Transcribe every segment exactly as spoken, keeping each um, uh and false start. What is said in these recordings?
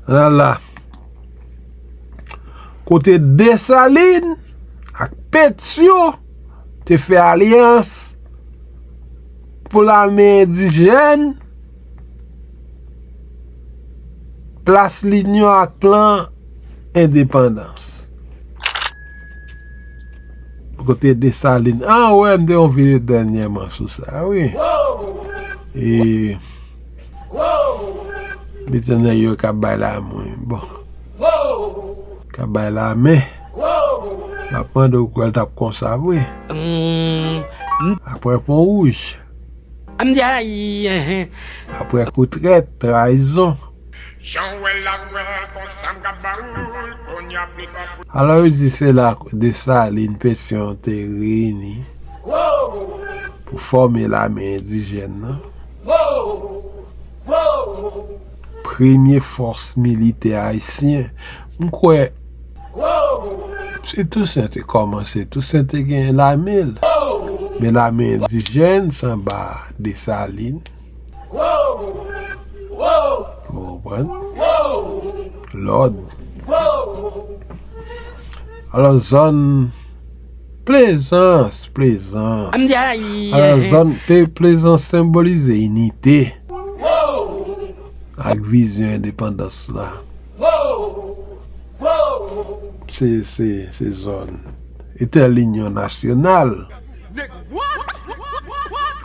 Ann al la. Kote Desalin ak Petyo te fè alyans pou lame endijèn, plas Linyon ak Plan Endepandans. Kote Desalin. Ah, wè, m te yon videyo dènyèman sou sa, wi. E, Letènèl yo k ap bay lamen. Bon. K ap bay lamen. M ap mande w kwè l t ap konsa vre. Apre Pon Wouj. Apre kou trèt, trayizon. Jan w wè l la, w wè l konsa, m ka ba ou l, kounye a pli pa pou. Alò, yo di se la Desalin, Petyon te reyini pou fòme lame endijèn nan. Premye fòs militè ayisyen. M kwè, si Tousen te kòmanse, Tousen te gen lame l. Men lame endijèn, se anba Desalin. Ou konprann? Lòd. Alò, zòn Plezans, Plezans. Alò, zòn Pe-, Plezans senbolize inite ak vizyon endepandans la. Se, se, se zòn Etè Linyon Nasyonal.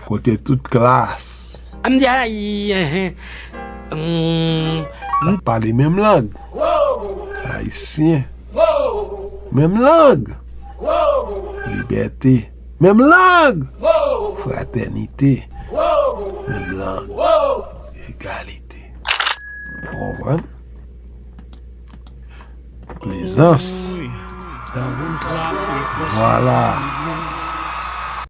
Kote tout klas ap pale menm lang. Ayisyen. Menm lang. Libète. Menm lang. Fratènite. Menm lang. Egalite. Ou konprann? Plezans. Vwala.